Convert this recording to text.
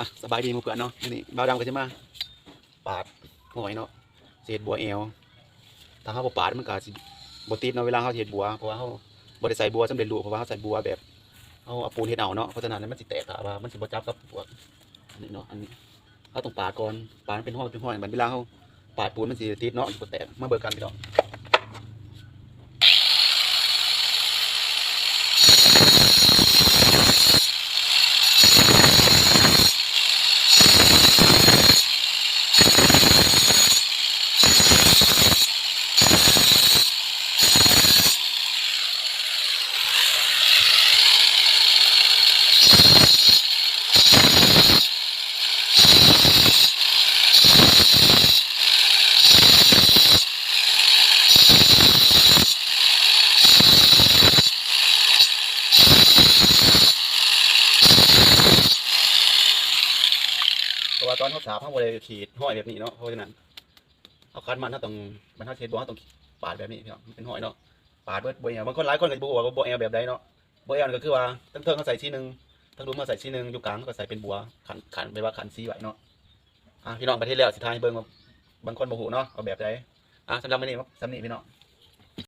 ອ່ະ ສະບາຍດີໝູ່ເພື່ອນເນາະ ມື້ນີ້ບ່າວດຳກໍຊິມາປາດຫອຍເນາະ ຊິເຮັດບົວແອວ. ຖ້າເຮົາບໍ່ປາດມັນກໍຊິບໍ່ຕິດເນາະ ເວລາເຮົາຊິເຮັດບົວ ເພາະວ່າເຮົາບໍ່ໄດ້ໃສ່ບົວສຳເລັດຮູບ ເພາະວ່າເຮົາໃສ່ບົວແບບເຮົາເອົາປູນເຮັດເອົາເນາະ ເພາະສະນັ້ນມັນຊິແຕກ ຖ້າວ່າມັນຊິບໍ່ຈັບກັບພວກອັນນີ້ເນາະ ອັນນີ້ເຮົາຕ້ອງປາດກ່ອນ ປາດມັນເປັນຫ້ອຍເປັນຫ້ອຍ ບັດເວລາເຮົາປາດປູນມັນຊິຕິດເນາະ ມັນຊິບໍ່ແຕກ ມາເບິ່ງກັນພີ່ນ້ອງ. ເພາະວ່າຕອນເຮົາສາບ ເຮົາບໍ່ໄດ້ຂີດຫ້ອຍແບບນີ້ເນາະ ເພາະສະນັ້ນ ເຮົາຂັດມັນ ເຮົາຕ້ອງ ບັດເຮົາຊິເຮັດບົວ ເຮົາຕ້ອງປາດແບບນີ້ພີ່ນ້ອງ ມັນເປັນຫ້ອຍເນາະ ປາດເບິດບົວແອວ. ບາງຄົນ ຫຼາຍຄົນກໍຈະບໍ່ຮູ້ວ່າບົວແອວແບບໃດເນາະ. ບົວແອວນີ້ກໍຄືວ່າ ເທິງໆເຮົາໃສ່ສີໜຶ່ງ ເທິງລຸ່ມເຮົາໃສ່ສີໜຶ່ງ ຢູ່ກາງເຮົາກໍໃສ່ເປັນບົວ ຂັນ ຂັນ ແບບວ່າຂັນສີໄວ້ເນາະ. ອ່າ ພີ່ນ້ອງ ບັດເຮັດແລ້ວຊິຖ່າຍໃຫ້ເບິ່ງວ່າ ບາງຄົນບໍ່ຮູ້ເນາະ ເອົາແບບໃດ. ອ່າ ສຳລັບມື້ນີ້ ສ່ຳນີ້ພີ່ນ້ອງ.